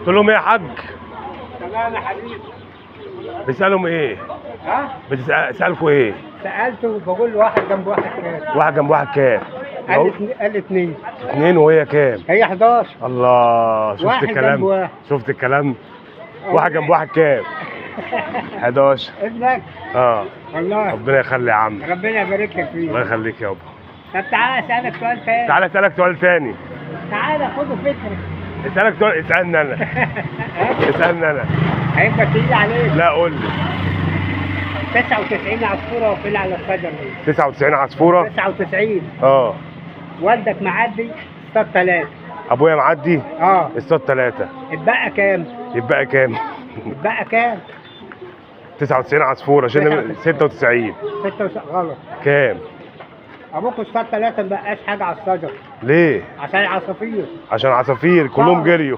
تقول لهم ايه يا حاج؟ تمام يا حبيبي. بتسألهم ايه؟ ها؟ بتسألكوا ايه؟ سألته بقول له واحد جنب واحد كام؟ واحد جنب واحد كام؟ قال 2. 2 وهي كام؟ هي 11. الله، شفت الكلام؟ شفت الكلام؟ واحد جنب واحد كام؟ 11. ابنك؟ اه والله ربنا يخلي يا عم، ربنا يبارك لك فيه. الله يخليك يابا. طب تعالى اسالك سؤال تاني. تعالى اسالك سؤال تاني. تعالى خده فكرة. اسالك سؤال. اسالني انا. اسالني انا. هيبقى تقيل عليك. لا قول لي. 99 عصفوره وفيل على الشجر. 99 عصفوره؟ 99. اه. والدك معدي اصطاد 3. ابويا معدي؟ اه اصطاد 3. اتبقى كام؟ يتبقى كام؟ اتبقى كام؟ 99 عصفوره عشان 96. 96 غلط. كام؟ ابوك اصطاد 3 ما بقاش حاجة على الشجر. ليه؟ عشان العصافير. عشان العصافير كلهم جريوا.